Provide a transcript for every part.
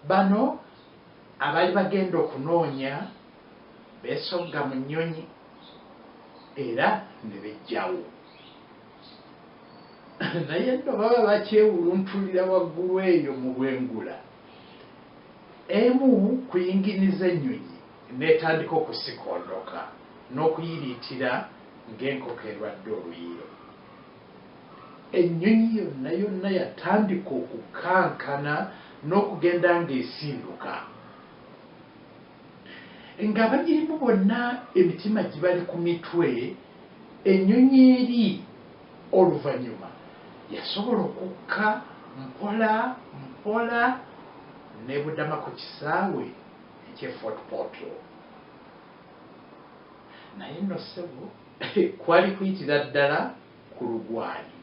Bano abaali bagenda okunoonya beesogga mu nnyonyi era ne beggyawo. Naye nno baba bakyewuluntulira waggulu eyo mu bwengula, emu ku yingini z'ennyonyi n'etandika okusikondoka n'okuyiriitira ng'enkoko erwadde oluyiro. Ennyonyi yonna yonna yatandika okukankana n'okugenda ng'esinduka. Ng'abagirimu bonna emitima gibali ku mitwe, ennyonyi eri oluvannyuma yasobola okukka mpola mpola n'ebudama ku kisaawe eky'e Fort Portal. Naye nno ssebo kwali kuyitira ddala ku lugwali.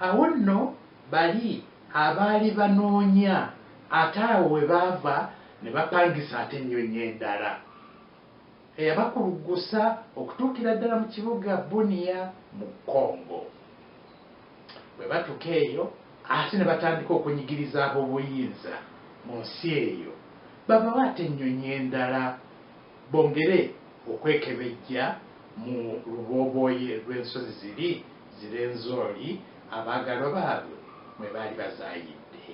Awo nno bali abaali banoonya ate awo we baava ne bapangisa ate ennyonyi endala eyabakuluggusa okutuukira ddala mu kibuga Bunia mu Congo. Bwe batuuka eyo ate ne batandika okunyigiriza ab'obuyinza mu nsi eyo babawe ate ennyonyi endala bongere okwekebejja mu luboobooyi lw'ensozi ziri zi Rwenzori abaagalwa baabwe mwe baali bazaayidde.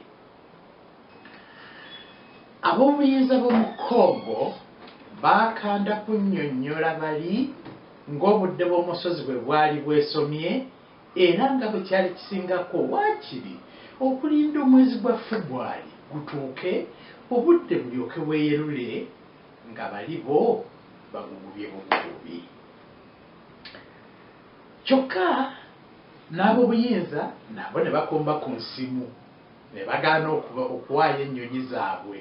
Ab'obuyinza b'omu Congo baakanda kunnyonnyola bali ng'obudde bw'omu nsozi bwe bwali bwesomye era nga bwe kyali kisingako waakiri okulinda omwezi gwa Febwali gutuuke obudde bulyoke bweyerule nga bali bo bagugubye bugugubi. Kyokka n'ab'obuyinza nabo ne bakomba ku nsimu ne bagaana okuwaayo ennyonyi zaabwe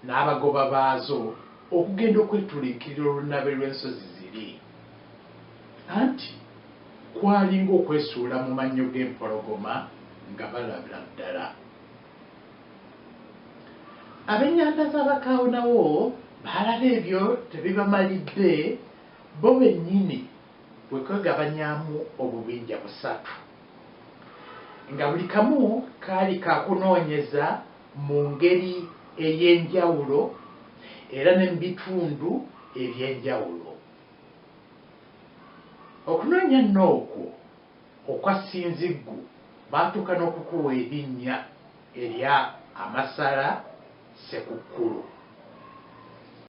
n'abagoba baazo okugenda okwetulinkirira olunabe lw'ensozi ziri. Anti kwali ng'okwesuula mu mannyo g'empologoma nga balabira ddala. Ab'eŋŋanda za Bakaawonawo baalaba ebyo tebibamalidde, bo bennyini kwe kwegabanyaamu obubinja busatu, nga buli kamu kaali ka kunoonyeza mu ngeri ey'enjawulo era ne mu bitundu eby'enjawulo. Okunoonya nno okwo okwa ssinziggu baatuuka n'okukuwa erinnya erya Amasala Ssekukkulu.